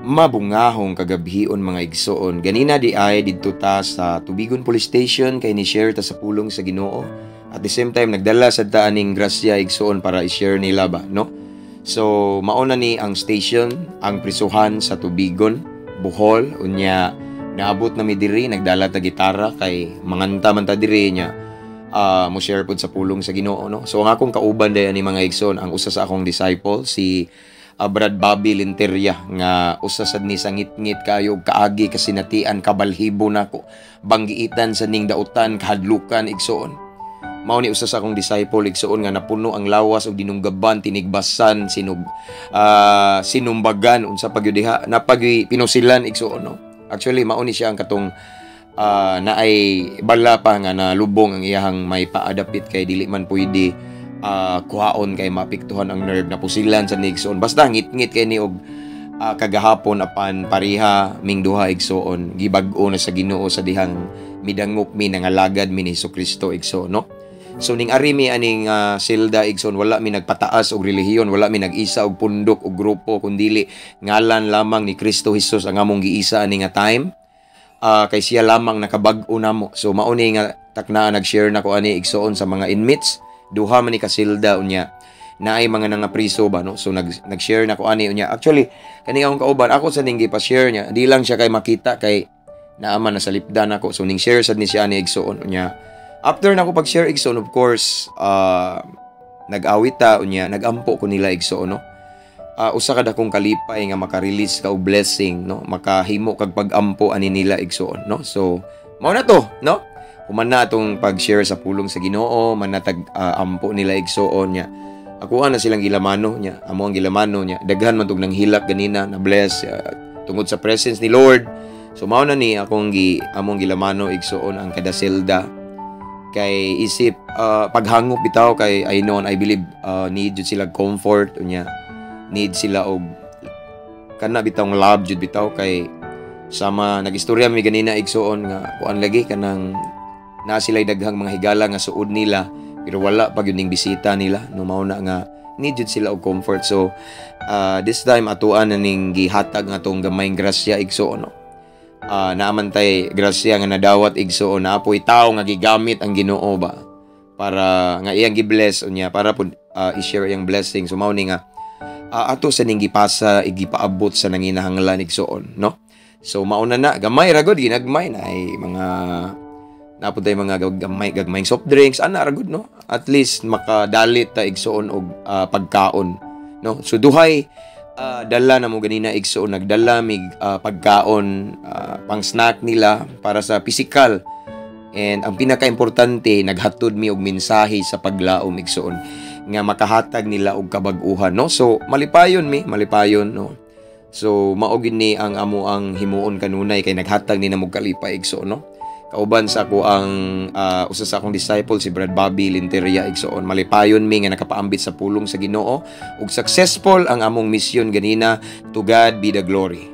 Mabungahong kagabhion, mga igsoon. Ganina di ay didto ta sa Tubigon Police Station kay ni share ta sa pulong sa Ginoo. At the same time, nagdala sad ta aning grasya, igsoon, para i-share nila ba, no? So mauna ni ang station, ang prisuhan sa Tubigon, Bohol. Unya naabot na mi diri, nagdala ta gitara kay manganta man ta diri nya mo share pud sa pulong sa Ginoo, no? So ang akong kauban day ani, mga igsoon, ang usa sa akong disciple, si Brad Bobby Linteria, nga usa sad ni sa ngitngit kayo og kaagi, kasinatian, kabalhibo nako, banggiitan sa ning dautan, kahadlukan, igsoon. Mao ni usa sa akong disciple, igsoon, nga napuno ang lawas og dinunggaban, tinigbasan, sinug sinumbagan, unsa pa gyud diha, napagi pinusilan, igsoon, no? Actually, mao ni siya ang katong naay bala pa nga nalubong ang iyahang may paadapit kay dili man pwede kuhaon kay maapektuhan ang nerve, na pusilan sa igsoon. Basta ngit-ngit kay ni og kagahapon, apan pareha ming duha, igsoon, gibag-o na sa Ginoo sa dihang midangop mi, nangalagad mi ni Kristo, igsoon, no? So ning ari mi aning silda, igsoon, wala mi nagpataas og relihiyon, wala mi nag-isa og pundok og grupo, kundili ngalan lamang ni Kristo Jesus ang among giisa ani nga time kay siya lamang nakabag-o namo. So mao ni nga taknaa nag-share na ko ani, igsoon, sa mga inmates. Duha man ni kasilda, unya naay mga nangapriso ba, no? So nag-share na ko ani. Unya actually, kani akong kauban, ako sa ning gipa-share niya, di lang siya kay makita kay naaman na sa lipdan ako. So ning share sad ni siya ani, igsoon. Unya after na ako pag-share, igsoon, of course, nag-awit ta, unya nagampo ko nila, igsoon, no? Usa ka dakong kalipay nga maka-release ka og blessing, no, makahimo kag pag-ampo ani nila, igsoon, no? So mao na to, no? Human na atong pag-share sa pulong sa Ginoo, man natag ampo nila, igsoon niya. Ako na silang gilamano niya, amo ang gilamano niya. Daghan man tug nang hilak ganina, na bless tungod sa presence ni Lord. So mao na ni akong gi among gilamano, igsoon, ang kada selda kay isip paghangop bitaw kay I know and I believe need jud sila comfort, unya need sila og kana bitaw love jud bitaw kay sama nagistorya mi ganina, igsoon, nga kuan lagi kanang na sila daghang mga higala nga suod nila pero wala pa gyud ning bisita nila, no? Mao na nga need jud sila og comfort. So this time atuan na ning gihatag nga atong gamayng grasya, igsoon, no? Naaman tay grasya nga nadawat, igsoon, na apoy tawo nga gigamit ang Ginoo ba para nga iyang gi-bless, unya para pud i-share iyang blessing. So mao ni nga ato sa ning gipasa, igipaabot sa nanginahanglan, igsoon, no? So mauna na, gamay ra gud, ginagmay na ay mga napud tay mga gamay gagmayng soft drinks ana ra gud, no? At least makadalit ta, igsoon, og pagkaon, no? So duhay dala na mo ganina, igsoon. Nagdala mig pagkaon pang snack nila para sa physical and ang pinakaimportante, naghatod mi og mensahe sa paglaom, igsoon, nga makahatag nila og kabag-uhan, no? So malipayon mi, malipayon, no? So mao gid ni ang amo ang himuon kanunay kay naghatag ni namo kalipay, igsoon, no? Kauban sa ako ang usa sa akong disciple, si Brad Bobby Linteria, igsoon. Malipayon mi nga nakapaambit sa pulong sa Ginoo ug successful ang among mission ganina. To God be the glory.